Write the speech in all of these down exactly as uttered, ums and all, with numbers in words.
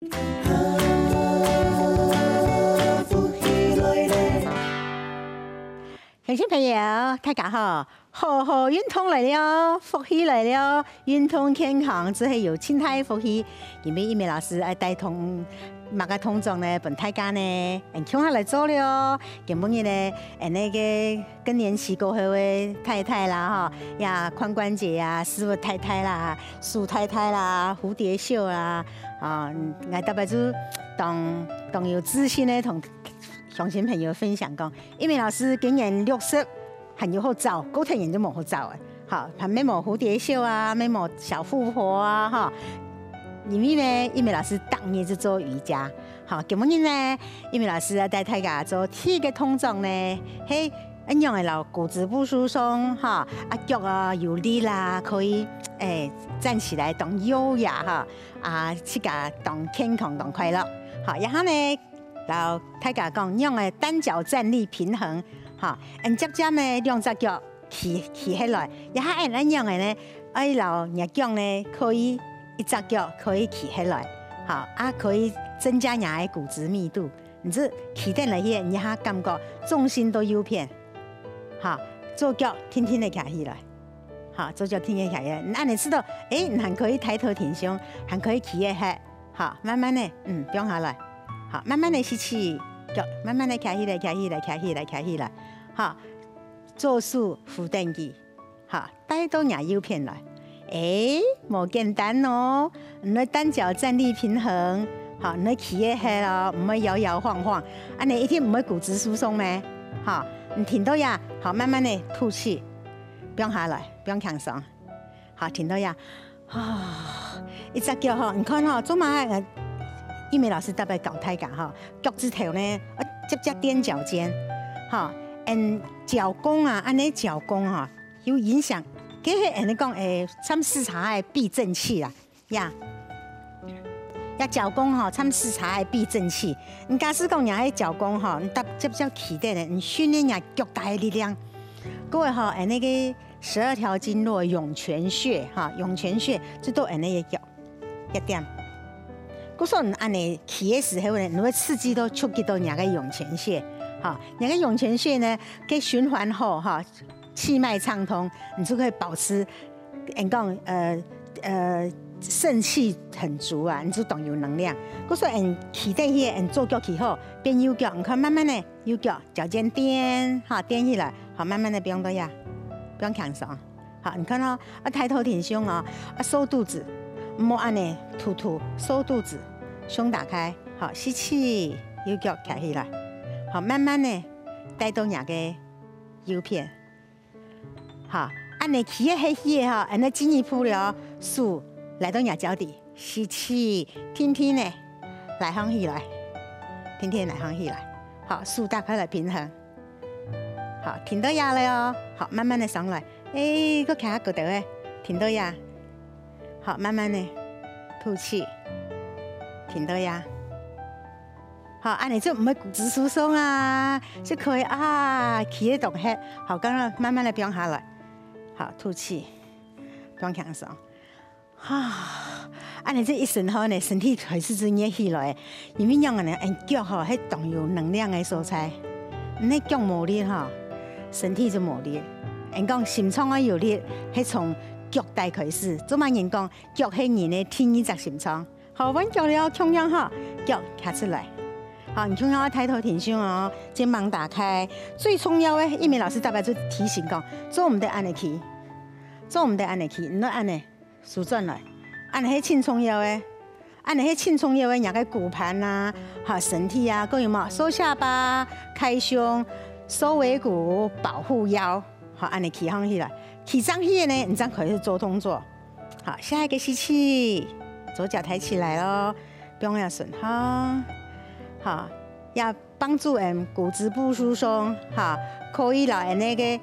鄉親朋友，大家好！好好運動來了，福氣來了，運動健康就係有盡大个福氣。今晡日一鳴老師愛帶動麼个動作呢，分大家呢，嗯，共下來做了哦。今晡日呢，嗯，該个更年期過後个太太啦，吼，呀，髖關節啊，屎朏太太啦，手太太啦，蝴蝶袖啦，啊，𠊎特別就當當有自信个同鄉親朋友分享講，一鳴老師今年六十，還有好走，過忒年就無好走了。好，還乜無蝴蝶袖啊，乜無小富婆啊，哈。因為呢，一鳴老師逐日就做瑜伽。好，今晡日呢，一鳴老師要帶大家做第一个動作呢，係恁樣个摎骨質疏鬆，哈，啊腳啊有力啦，可以，欸，站起來當優雅哈，啊自家當健康當快樂。好，然後呢， 摎大家講，仰仔單腳站立平衡，哈，恁輒輒呢，兩隻腳企企起來，這下恁樣仔呢，愛摎若腳呢，可以一隻腳可以企起來，哈，啊可以增加若个骨質密度。你這企等來去，你這下感覺重心都右片，哈，左腳定定仔徛起來，哈，左腳定定徛起來，你恁仔知道，欸，你還可以抬頭挺胸，還可以企得起。 好，慢慢仔，嗯，放下來。好，慢慢仔吸氣，腳慢慢仔徛起來，徛起來，徛起來，徛起來。好，左手扶等佢，好，帶到若右片來。欸，無簡單哦！你愛單腳站立平衡，好，你愛企得起哦，毋會搖搖晃晃，恁仔一定毋會骨質疏鬆咩？好，你停到這，好，慢慢仔吐氣，放下來，放輕鬆。 好，停到這。啊，一隻腳吼，你看吼，做麼个，一鳴老師特別教大家吼，腳趾頭呢，愛輒輒踮腳尖，吼，嗯，腳弓啊，恁仔腳弓吼，有影響，該係恁仔講，欸，參視察个避震器啦，呀。呀，腳弓吼，參視察个避震器。你假使講若个腳弓吼，你搭輒輒企等仔，你訓練若腳底个力量，各位吼，欸，該个 十二條經絡湧泉穴，哈，湧泉穴就到恁仔个腳，一點。故所恁仔企个時候呢，你會刺激到、觸及到若个湧泉穴，哈，若个湧泉穴呢，該循環好，哈，氣脈暢通，你就可以保持，人講，呃，呃，腎氣很足啊，你就當有能量。故所恁企等去，恁左腳企好，變右腳，你看慢慢仔，右腳 腳尖踮，哈，踮起來，好，慢慢仔放到這，放輕鬆。好，你看哦，愛抬頭挺胸哦，愛收肚子，毋好恁仔凸凸，收肚子，胸打開，好，吸氣，右腳徛起來，好，慢慢仔帶到若个右片， 好，恁仔企个歇歇吼，恁仔進一步了，手來到若腳底，吸氣，定定仔，拉䟘起來，定定仔拉䟘起來。好，手打開來平衡。好，停到這了哦。好，慢慢仔上來，欸，過徛較高兜仔，停到這。好，慢慢仔吐氣，停到這。 好，恁仔就毋會骨質疏鬆啊，就可以啊，企个當核。好，剛剛慢慢仔放下來，好，吐氣，放輕鬆。啊，恁仔這一身汗呢，身體開始就熱起來，因為仰仔呢，恁腳吼，係當有能量个所在，你腳無力吼，身體就無力。人講心臟愛有力，係從腳底開始。做麼人講腳係人个第二隻心臟？ 好，換腳了，共樣吼，腳徛出來。好，你共樣愛抬頭挺胸哦，肩膀打開。最重要个，一鳴老師特別就提醒講，做毋得恁仔企，做毋得恁仔企，你愛恁仔，手轉來，恁仔係盡重要个，恁仔係盡重要个，若个骨盤啊，哈，身體啊，還有無？收下巴，開胸，收尾骨，保護腰。好，恁仔企䟘起來，企正去呢，你正開始做動作。 好，下一個吸氣，左腳抬起來哦，放下身哈。好，要幫助𠊎等骨質疏鬆，哈，可以讓𠊎等个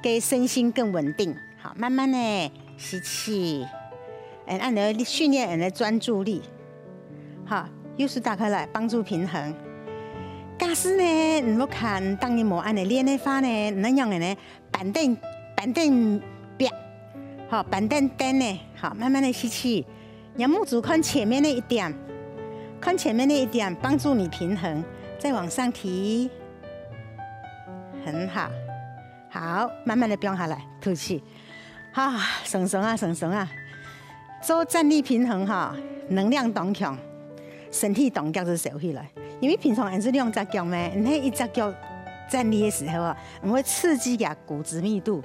个身心更穩定。好，慢慢的吸氣，嗯，恁仔訓練𠊎等个專注力。好，右手打開來，幫助平衡。假使呢，你屋下當然無恁仔練个話呢，你仰仔呢？ 板凳，板凳壁，好，板凳凳呢，好，慢慢的吸氣，讓目珠看前面个一點，看前面那一點，幫助你平衡，再往上提。很好，好，慢慢的放下來，吐氣。啊，鬆鬆啊，鬆鬆啊。做站立平衡哈，能量當強，身體當遽就燒起來。因為平常𠊎係兩隻腳咩，你係一隻腳站立的時候啊，你會刺激佢骨質密度。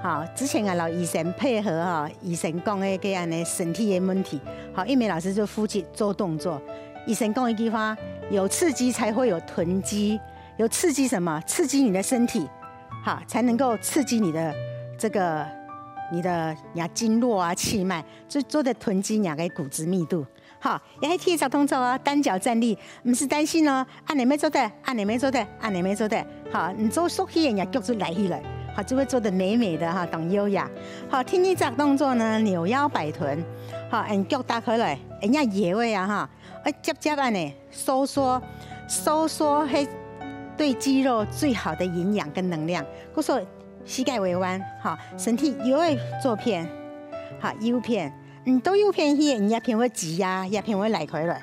好，之前𠊎摎醫生配合哈，醫生講个个恁呢身體的問題，好，玉梅老師就負責做動作。醫生講一句話，有刺激才會有囤積，有刺激什麼？刺激你的身體，好，才能夠刺激你的這個你的你的經絡啊、氣脈，就做得囤積你个骨質密度。 好，這係第一隻動作哦，單腳站立，毋使擔心哦，恁呢乜做得，恁呢乜做得，恁呢乜做得。好，你做熟悉个，你腳就拉起來，好，就會做得美美的哈，當優雅。好，第二隻動作呢，扭腰擺臀，好，𠊎腳打開來，𠊎這腰仔啊哈，愛夾夾恁呢收縮，收縮係對肌肉最好的營養跟能量。故所膝蓋微彎，好，身體腰仔左片，好，右片。 你到右片去，你這片會擠壓，這片會拉開來。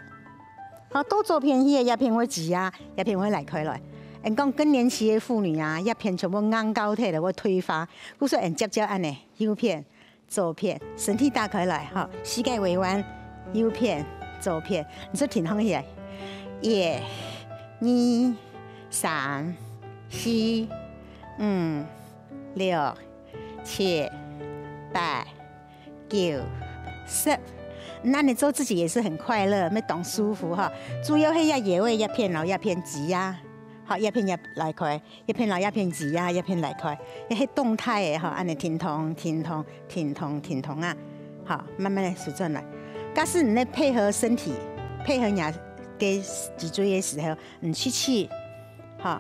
好，到左片去，這片會擠壓，這片會拉開來。𠊎講更年期个婦女啊，這片全部硬膏忒了，會退化。故所𠊎接接恁呢，右片、左片，身體打開來，好，膝蓋微彎，右片、左片，你就停䟘起來。一、二、三、四、五、六、七、八、 九、十。恁呢做自己也是很快樂，乜當舒服哈。主要係這腰仔這片摎這片擠壓，好，這片也拉開，這片摎這片擠壓，這片拉開，這係動態个哈，恁呢停動、停動、停動、停動啊，好，慢慢的收轉來。假使你愛配合身體，配合你个脊椎个時候，你吸氣，好，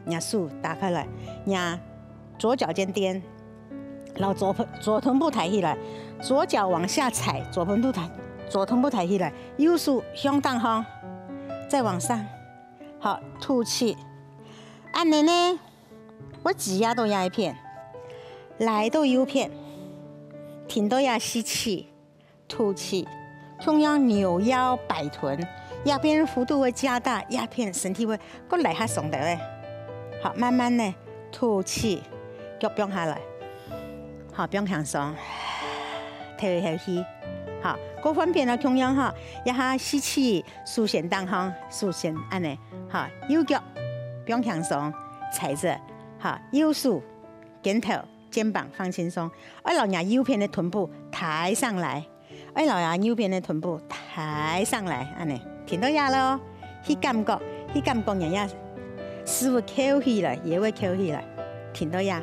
你手打開來，你左腳尖踮， 摎左盆，左臀部抬起來，左腳往下踩，左盆肚抬，左臀部抬起來，右手向頂項，再往上，好，吐氣。恁呢呢，會擠壓到這一片，拉到右片，停到這吸氣， 吐氣，共樣扭腰擺臀，這片幅度會加大，這片身體會過來較鬆兜仔。好，慢慢的吐氣，腳放下來，好，放輕鬆，敨一口氣。好，過換片了，共樣哈，這下吸氣，手先頂項，手先恁呢，好，右腳放輕鬆，踩著，好，右手肩頭 肩膀放輕鬆，愛摎若右片个臀部抬上來，愛摎若右片个臀部抬上來，恁呢，停到這囉，去感覺，去感覺若這屎朏翹起來，腰仔翹起來，停到這。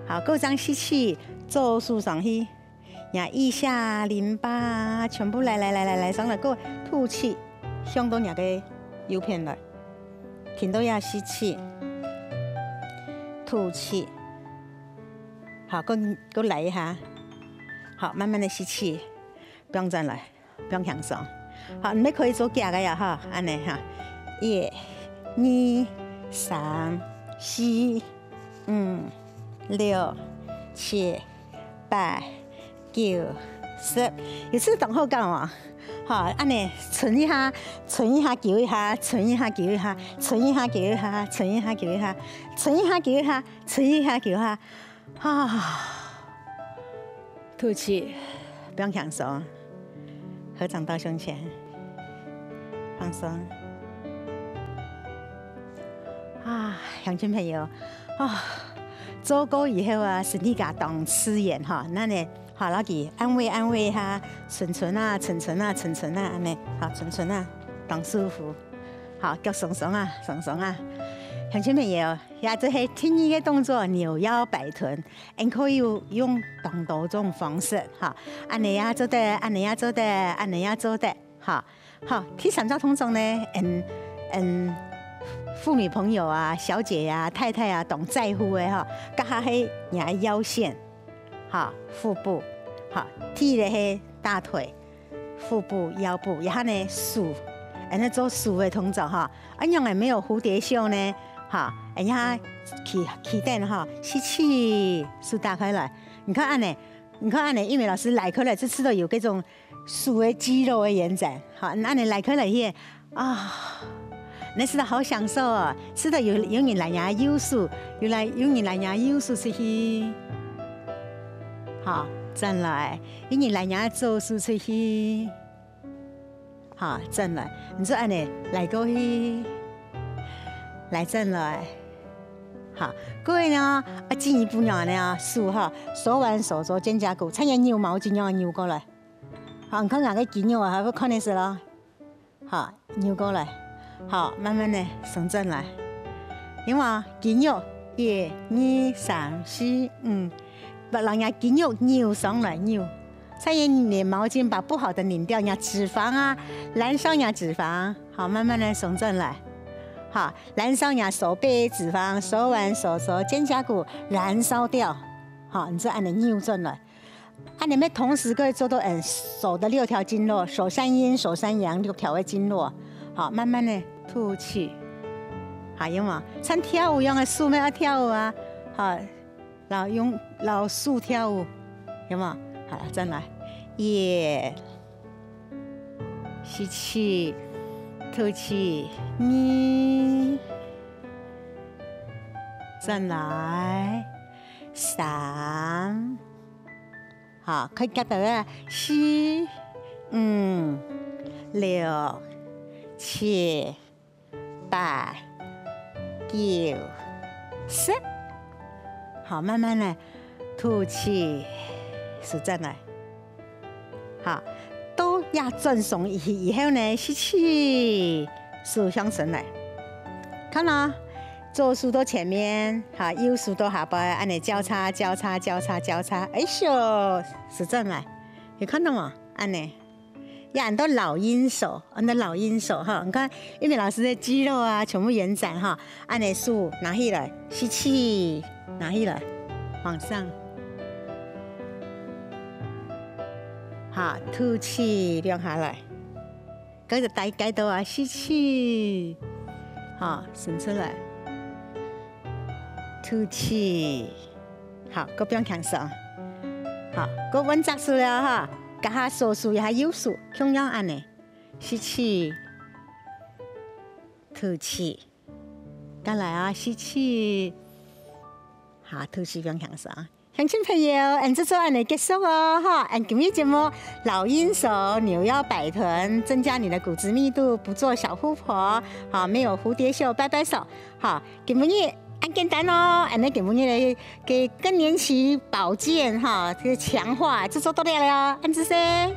好，過張吸氣，左手上去，若腋下、淋巴全部來來來來來上來，過吐氣，向到若个右片來，停到這吸氣，吐氣。 好，過，過來一下。好，慢慢的吸氣，放轉來，放輕鬆。好，你乜可以做遽个呀，哈，恁呢哈。一、二、三、四、五、六、七、八、九、十。有試著當好搞哦。好，恁呢伸一下，伸一下，勼一下，伸一下，勼一下，伸一下，勼一下，伸一下，勼一下，伸一下，勼一下， 伸一下，勼一下，啊，吐氣，放輕鬆，合掌到胸前，放鬆。啊，鄉親朋友，啊，做過以後啊，身體感當自然哈，恁呢，好，摎佢安慰安慰一下，伸伸啊，伸伸啊，伸伸啊，恁呢，好，伸伸啊，當舒服。 好，腳鬆鬆啊，鬆鬆啊。鄉親朋友，這就係第二个動作，扭腰擺臀。𠊎可以有用當多種方式，哈。恁呢也做得，恁呢也做得，恁呢也做得，哈。好，第三隻動作呢，嗯，嗯，婦女朋友啊、小姐啊、太太啊，當在乎个，哈，這下係若个腰線，哈，腹部，哈，第一个係大腿， 腹部、腰部，這下呢手，恁呢做手个動作哈。恁樣仔無有蝴蝶袖呢，哈，恁樣企，企等哈，吸氣，手打開來。你看恁呢，你看恁呢，玉美老師拉開來，就試著有這種手个肌肉个延展，好，恁樣拉開來去，啊，你試著好享受哦，試著有，有人拉若右手，有來，有人拉若右手出去，好，轉來，有人拉若左手出去，好，轉來，你就恁樣拉過去，來轉來，好，各位呢，啊，進一步呢，恁樣手哈，手腕、手肘、肩胛骨，像扭毛巾樣扭過來。 好，你看𠊎个肌肉啊，還會看得出咯。好，扭過來。好，慢慢的伸展來。因為啊，肌肉，一、二、三、四、五，把人家肌肉扭上來，扭。像你捏毛巾，把不好的擰掉，你脂肪啊，燃燒你脂肪。好，慢慢的伸展來。好，燃燒你手背脂肪、手腕、手肘、肩胛骨，燃燒掉。好，你就恁樣扭轉來。 啊，你們同時可以做到，嗯，手的六條經絡，手三陰、手三陽六條个經絡，好，慢慢的吐氣，好，有無？像跳舞一樣个手，愛跳舞啊，好，然後用，然後手跳舞，有無？好了，再來，一，吸氣，吐氣，二，再來，三。 好，可以夾到啊，四、五、六、七、八、九、十。好，慢慢的吐氣，舒展來。好，到這轉上去以後呢，吸氣，手向前來。看哦，左手到前面，好，右手到下背，恁樣交叉、交叉、交叉、交叉，哎咻，舒展來。 有看到無？恁樣，也安到老鷹手，安到老鷹手哈。你看，玉美老師个肌肉啊，全部延展哈。恁樣手拿起來，吸氣，拿起來，往上。好，吐氣，放下來。跟著大家都啊，吸氣，好，伸出來，吐氣。 好，各放輕鬆。好，各換隻手了哈，這下左手也係右手，共樣恁樣，吸氣，吐氣，再來啊，吸氣，好，吐氣放輕鬆。鄉親朋友，恁就做恁樣結束哦，哈，恁今日節目，老鷹手扭腰擺臀，增加你的骨質密度，不做小巫婆，好，沒有蝴蝶袖，拜拜手，好， 今晡日恁簡單哦，恁樣今晡日个个更年期保健哈，這個強化就做到了哦，恁仔細。